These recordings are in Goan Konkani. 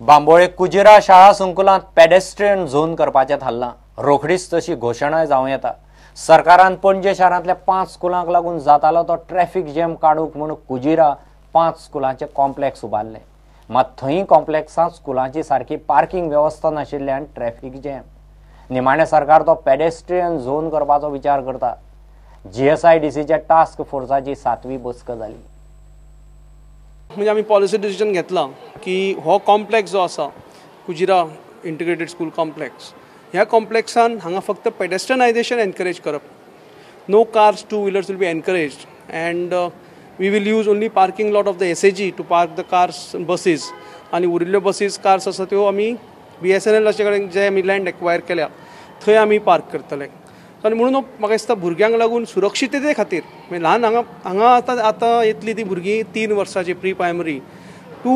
बांबोळे कुजिरा शाळा संकुलांत पेडेस्ट्रियन झोन करपाचें थारलां. रोखडीच तशी घोशणाय जावं येता. सरकारान पणजे शारांतल्या 5 स्कुलांक लागून जातालो तो ट्रॅफिक जॅम काडूंक म्हूण कुजिरा 5 स्कुलांचे कॉम्प्लेक्स उबारले. मात थंय कॉम्प्लेक्सांत स्कुलांची सारकी पार्किंग वेवस्था नाशिल्ल्यान ट्रॅफिक जॅम. निमाणें सरकार तो पेडेस्ट्रियन झोन करपाचो विचार करता. GSIDCच्या टास्क फोर्साची 7वी बसका जाली. म्हणजे आमी पॉलिसी डिसिजन घेतला की हो कॉम्प्लेक्स जो आसा कुजिरा इंटिग्रेटेड स्कूल कॉम्प्लेक्स, ह्या कॉम्प्लेक्सान हांगा फक्त पेडेस्ट्रियनायजेशन एनकरेज करप. No cars, two wheelers will be encouraged and we will use only parking lot of the SAG to park the cars, buses. आनी उरिल्ल्यो बसीस कार्स आसा त्यो आमी BSNL कडेन जे आमी लँड एक्वायर केल्या थंय आमी पार्क करतले. आनी म्हणून म्हाका दिसता भुरग्यांक लागून सुरक्षितते खातीर, म्हणजे ल्हान हांगा हांगा आतां आतां येतली ती भुरगीं 3 वर्सांची प्री प्रायमरी टू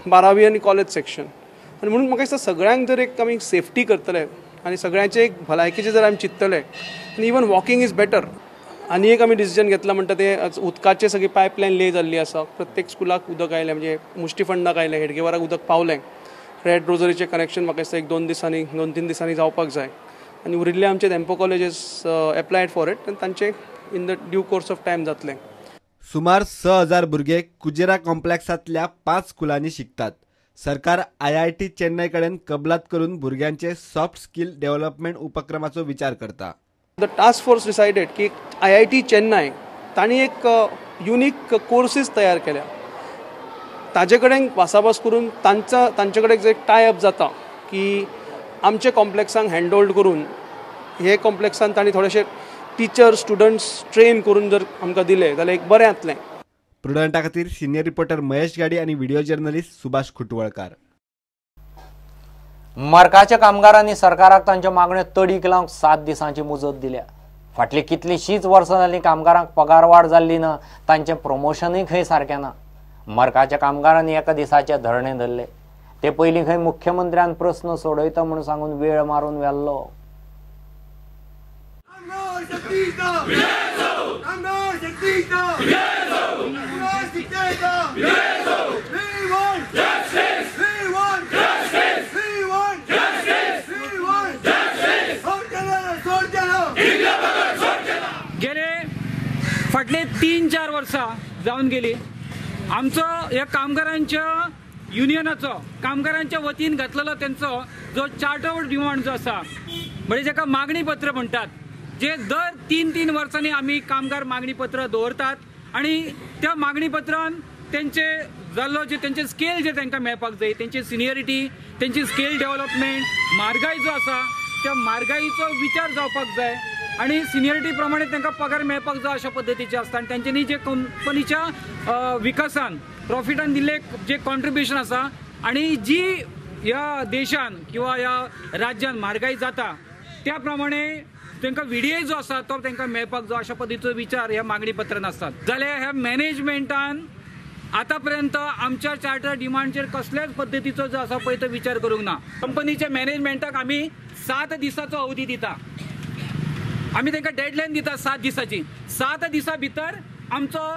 12वी आनी कॉलेज सेक्शन. आनी म्हणून म्हाका दिसता सगळ्यांक जर एक आमी सेफ्टी करतले आनी सगळ्यांचे एक भलायकेचें जर आमी चिंततले आनी इवन वॉकिंग is better. आनी एक आमी डिसिजन घेतला म्हणटा ते उदकाचे सगळी पायपलायन ले जाल्ली आसा. प्रत्येक स्कुलाक उदक आयलें, म्हणजे मुष्टिफंडाक आयलें, हेडगेवाराक उदक पावलें. रेड रोजरीचें कनेक्शन म्हाका दिसता 1-2 दिसांनी 2-3 दिसांनी जावपाक जाय. आनी उरिल्ले आमचे Dempo colleges applied for it आनी तांचे in the due course of time जातलें. सुमार 6000 भुरगे कुजिरा कॉम्प्लेक्सांतल्या 5 स्कुलांनी शिकतात. सरकार IIT Chennai कडेन कबलात करून भुरग्यांचे सॉफ्ट स्किल डेव्हलपमेंट उपक्रमाचो विचार करता. The task force decided की IIT Chennai तांणी एक युनिक कोर्सीस तयार केल्या. ताजे कडेन वासाभास करून तांचे कडेन एक टाय अप जाता की आमचे कॉम्प्लेक्सांक हँडहोल्ड करून हे कॉम्प्लेक्सान तांणी थोडेशे टिचर स्टुडंट्स ट्रेन करून जर आमकां दिले जाल्यार एक बरें जातलें. प्रुडंटा खातीर सिनियर रिपोर्टर महेश गाडी आनी व्हिडिओ जर्नलिस्ट सुभाष खुटवळकार. मरकाच्या कामगारांनी सरकाराक तांच्यो मागण्यो तडीक लावंक 7 दिसांची मुजत दिल्या. फाटलीं कितलींशींच वर्सां जालीं कामगारांक पगार वाड जाल्ली ना, तांचें प्रमोशनूय खंय सारकें ना. मरकाच्या कामगारांनी एका दिसाचे धरणे धरले. ते पयलीं खंय मुख्यमंत्र्यान प्रस्न सोडयता म्हूण सांगून वेळ मारून व्हेल्लो. गेले फाटले 3-4 वर्सां जावन गेली आमचो ह्या कामगारांच्या युनियनाचो कामगारांच्या वतीन घातलेलो तेंचो जो चार्टर डिमांड जो आसा, म्हणजे जेका मागणी पत्र म्हणटात, जे दर 3-3 वर्सांनी आमी कामगार मागणी पत्र दवरतात आनी त्या मागणी पत्रान तेंचे जाल्लो जे तेंचे स्केल जे तांकां मेळपाक जाय, तेंची सिनियरिटी, तेंची स्केल डेव्हलपमेंट, म्हारगाय जो आसा त्या म्हारगायेचो विचार जावपाक जाय आनी सिनियरिटी प्रमाणे तांकां पगार मेळपाक जाय अशा पद्दतीचे आसता. आनी तेंच्यांनी जे कंपनीच्या विकासान प्रॉफिटान दिल्ले जे कॉन्ट्रिब्युशन आसा आनी जी ह्या देशान किंवा ह्या राज्यान म्हारगाय जाता त्या प्रमाणे तांकां VDI जो आसा तो तांकां मेळपाक जाय अशा पद्दतीचो विचार ह्या मागणी पत्रान आसतात. जाल्यार ह्या मॅनेजमेंटान आतां पर्यंत आमच्या चार्टर डिमांडचेर कसल्याच पद्दतीचो जो आसा पळय तो विचार करूंक ना. कंपनीच्या मॅनेजमेंटाक आमी 7 दिसाचो अवधी दिता, आमी तांकां डेडलायन दिता 7 दिसाची. 7 दिसां भितर आमचो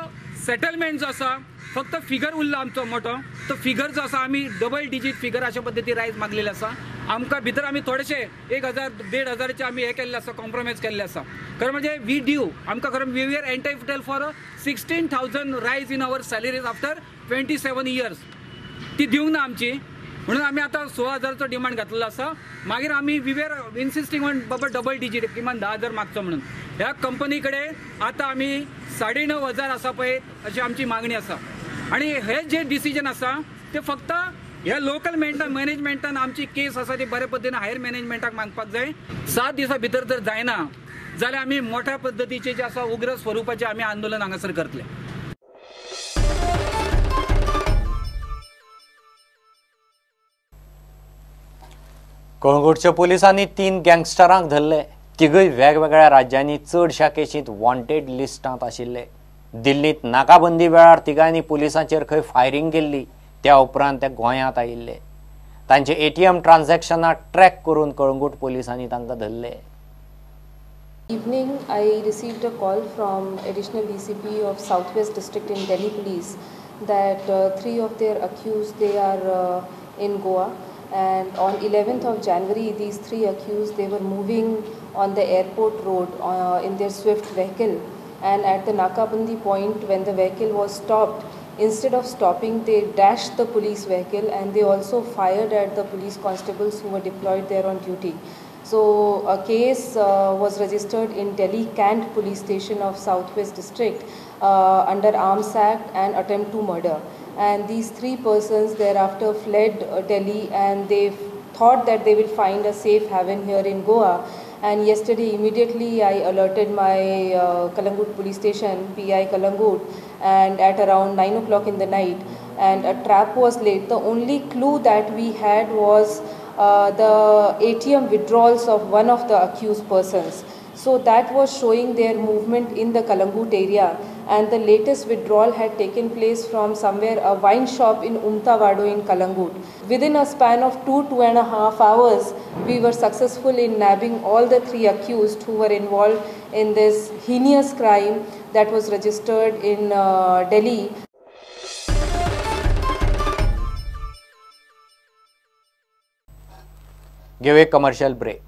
सेटलमेंट जो आसा फक्त फिगर उरला आमचो मोठो, तो फिगर जो आसा आमी डबल डिजीट फिगर अशा पद्दतीन रायज मागलेले आसा. आमकां भितर आमी थोडेशे 1000 1500 आमी हे केल्ले आसा, कॉम्प्रोमायज केल्ले आसा. खरें म्हणजे we due आमकां खरें we are entitled for 16,000 rise in our salaries after 27 years, ती दिवंक ना आमची, म्हणून आमी आतां 16,000चो डिमांड घातलेलो आसा. मागीर आमी we are insisting on बाबा डबल डिजीट किमान 10,000 मागचो म्हणून. ह्या कंपनी कडेन आतां आमी 9,500 आसा पळय अशी आमची मागणी आसा. आनी हे जे डिसिजन आसा ते फक्त ह्या लोकल मॅनेजमेंटान आमची केस आसा ती बऱ्या पद्दतीन हायर मॅनेजमेंटाक मागपाक जाय. 7 दिसां भितर जर जायना जाल्यार आमी मोठ्या पद्दतीचे जे आसा उग्र स्वरुपाचें आमी आंदोलन हांगासर करतले. कळंगूटच्या पोलिसांनी 3 गँगस्टरांक धरले. तिगूय वेगवेगळ्या राज्यांनी चडश्या केशींत वॉन्टेड लिस्टांत आशिल्ले. दिल्लींत नाकाबंदी वेळार तिगांनी पोलिसांचेर खंय फायरींग केल्ली, त्या उपरांत ते गोंयांत आयिल्ले. तांचे ATM ट्रान्झॅक्शनां ट्रॅक करून कळंगूट पोलिसांनी तांकां धरले. Evening, I received a call from additional DCP of Southwest District in Delhi Police that 3 of their accused, they are in Goa. And on 11th of January, these three accused, they were moving on the airport road in their Swift vehicle, and at the Nakabandi point, when the vehicle was stopped, instead of stopping, they dashed the police vehicle and they also fired at the police constables who were deployed there on duty. So a case was registered in Delhi Cant Police Station of Southwest District under Arms Act and attempt to murder. And these three persons thereafter fled Delhi, and they thought that they will find a safe haven here in Goa. And yesterday immediately I alerted my Calangute police station, PI Calangute, and at around 9 o'clock in the night, and a trap was laid. The only clue that we had was the ATM withdrawals of one of the accused persons. So that was showing their movement in the Calangute area, and the latest withdrawal had taken place from somewhere, a wine shop in Umtavado in Calangute. Within a span of 2.5 hours, we were successful in nabbing all the three accused who were involved in this heinous crime that was registered in Delhi. Give a commercial break.